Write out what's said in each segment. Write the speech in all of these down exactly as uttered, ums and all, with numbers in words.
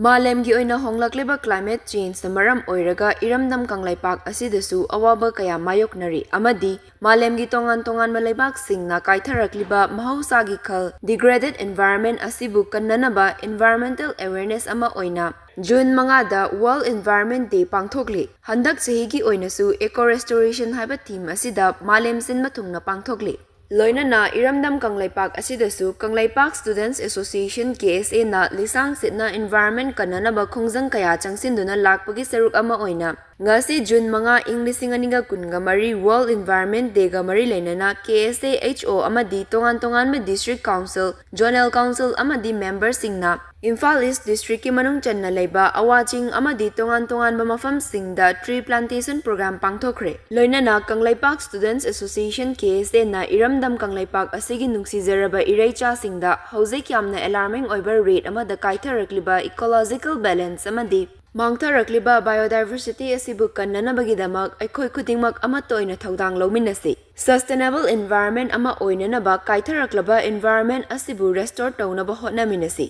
ꯃꯥꯂꯦꯝꯒꯤ ꯑꯣꯏꯅ ꯍꯣꯡꯂꯛꯂꯤꯕ climate changeꯅ ꯃꯔꯝ ꯑꯣꯏꯔꯒ ꯏꯔꯝꯗꯝ ꯀꯪꯂꯩꯄꯥꯛ ꯑꯁꯤꯗꯁꯨ ꯑꯋꯥꯕ ꯀꯌꯥ ꯃꯥꯌꯣꯛꯅꯔꯤ ꯑꯃꯗꯤ ꯃꯥꯂꯦꯝꯒꯤ ꯇꯣꯉꯥꯟ ꯇꯣꯉꯥꯟꯕ ꯂꯩꯕꯥꯛꯁꯤꯡꯅ ꯀꯥꯏꯊꯔꯛꯂꯤꯕ ꯃꯍꯧꯁꯥꯒꯤ ꯈꯜ, degraded environment ꯑꯁꯤꯕꯨ ꯀꯟꯅꯅꯕ environmental awareness ꯑꯃ ꯑꯣꯏꯅ June ꯃꯉꯥꯗ World Environment Day ꯄꯥꯡꯊꯣꯛꯂꯤ꯫ ꯍꯟꯗꯛ ꯆꯍꯤꯒꯤ ꯑꯣꯏꯅꯁꯨ Eco Restoration ꯍꯥꯏꯕ theme ꯑꯁꯤꯗ ꯃꯥꯂꯦꯝ ꯁꯤꯟꯕ ꯊꯨꯡꯅ ꯄꯥꯡꯊꯣꯛꯂꯤ꯫ ꯂꯣꯏꯅꯅ ꯏꯔꯝꯗꯝ ꯀꯪꯂꯩꯄꯥꯛ ꯑꯁꯤꯗꯁꯨ ꯀꯪꯂꯩꯄꯥꯛ Students Association, KSAꯅ ꯂꯤꯁꯥꯡ ꯁꯤꯠꯅ environment ꯀꯟꯅꯅꯕ ꯈꯣꯡꯖꯪ ꯀꯌꯥ ꯆꯪꯁꯤꯟꯗꯨꯅ ꯂꯥꯛꯄꯒꯤ ꯁꯔꯨꯛ ꯑꯃ ꯑꯣꯏꯅ ꯉꯁꯤ June ꯃꯉꯥ, ꯏꯪ ꯂꯤꯁꯤꯡ ꯑꯅꯤꯒ ꯀꯨꯟꯒ ꯃꯔꯤ World Environment Dayꯒ ꯃꯔꯤ ꯂꯩꯅꯅ KSA, HO ꯑꯃꯗꯤ ꯇꯣꯉꯥꯟ ꯇꯣꯉꯥꯟꯕ District Council, Zonal Council ꯑꯃꯗꯤ memberꯁꯤꯡꯅ ꯏꯝꯐꯥꯜ East Districtꯀꯤ ꯃꯅꯨꯡ ꯆꯟꯅ ꯂꯩꯕ ꯑꯋꯥ ꯆꯤꯡ ꯑꯃꯗꯤ ꯇꯣꯉꯥꯟ ꯇꯣꯉꯥꯟꯕ ꯃꯐꯝꯁꯤꯡꯗ tree plantation program ꯄꯥꯡꯊꯣꯛꯈ꯭ꯔꯦ꯫ ꯂꯣꯏꯅꯅ ꯀꯪꯂꯩꯄꯥꯛ Students Association, KSAꯅ ꯏꯔꯝꯗꯝ ꯀꯪꯂꯩꯄꯥꯛ ꯑꯁꯤꯒꯤ ꯅꯨꯡꯁꯤꯖꯔꯕ ꯏꯔꯩꯆꯥꯁꯤꯡꯗ ꯍꯧꯖꯤꯛ ꯌꯥꯝꯅ alarming ꯑꯣꯏꯕ rate ꯑꯃꯗ ꯀꯥꯏꯊꯔꯛꯂꯤꯕ ecological balance ꯑꯃꯗꯤ ꯃꯥꯡꯊꯔꯛꯂꯤꯕ biodiversity ꯑꯁꯤꯕꯨ ꯀꯟꯅꯅꯕꯒꯤꯗꯃꯛ ꯑꯩꯈꯣꯏ ꯈꯨꯗꯤꯡꯃꯛ ꯑꯃꯠꯇ ꯑꯣꯏꯅ ꯊꯧꯗꯥꯡ ꯂꯧꯃꯤꯟꯅꯁꯤ꯫ Sustainable environment ꯑꯃ ꯑꯣꯏꯅꯅꯕ ꯀꯥꯏꯊꯔꯛꯂꯕ environment ꯑꯁꯤꯕꯨ restore ꯇꯧꯅꯕ ꯍꯣꯠꯅꯃꯤꯟꯅꯁꯤ꯫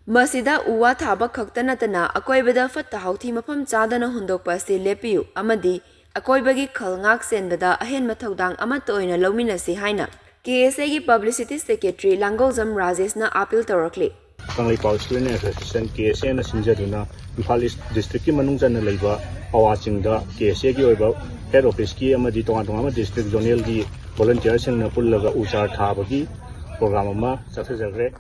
ꯃꯁꯤꯗ ꯎ ꯋꯥ ꯊꯥꯕ ꯈꯛꯇ ꯅꯠꯇꯅ ꯑꯀꯣꯏꯕꯗ ꯐꯠꯇ ꯍꯥꯎꯊꯤ ꯃꯐꯝ ꯆꯥꯗꯅ ꯍꯨꯟꯗꯣꯛꯄ ꯑꯁꯤ ꯂꯦꯞꯄꯤꯌꯨ ꯑꯃꯗꯤ ꯑꯀꯣꯏꯕꯒꯤ ꯈꯜ ꯉꯥꯛ ꯁꯦꯟꯕꯗ ꯑꯍꯦꯟꯕ ꯊꯧꯗꯥꯡ ꯑꯃꯠꯇ ꯑꯣꯏꯅ ꯂꯧꯃꯤꯟꯅꯁꯤ ꯍꯥꯏꯅ KSAꯒꯤ Publicity Secretary ꯂꯥꯡꯒꯣꯜꯖꯝ ꯔꯥꯖꯦꯁꯅ appeal ꯇꯧꯔꯛꯂꯤ꯫ Kangleipak Student Association, KSAꯅ ꯁꯤꯟꯖꯗꯨꯅ Imphal East Districtꯀꯤ ꯃꯅꯨꯡ ꯆꯟꯅ ꯂꯩꯕ ꯑꯋꯥ ꯆꯤꯡꯗ KSAꯒꯤ ꯑꯣꯏꯕ head officeꯀꯤ ꯑꯃꯗꯤ ꯇꯣꯉꯥꯟ ꯇꯣꯉꯥꯟꯕ district zonalꯒꯤ volunteerꯁꯤꯡꯅ ꯄꯨꯜꯂꯒ ꯎ ꯆꯥꯔ ꯊꯥꯕꯒꯤ program ꯑꯃ ꯆꯠꯊꯖꯈ꯭ꯔꯦ꯫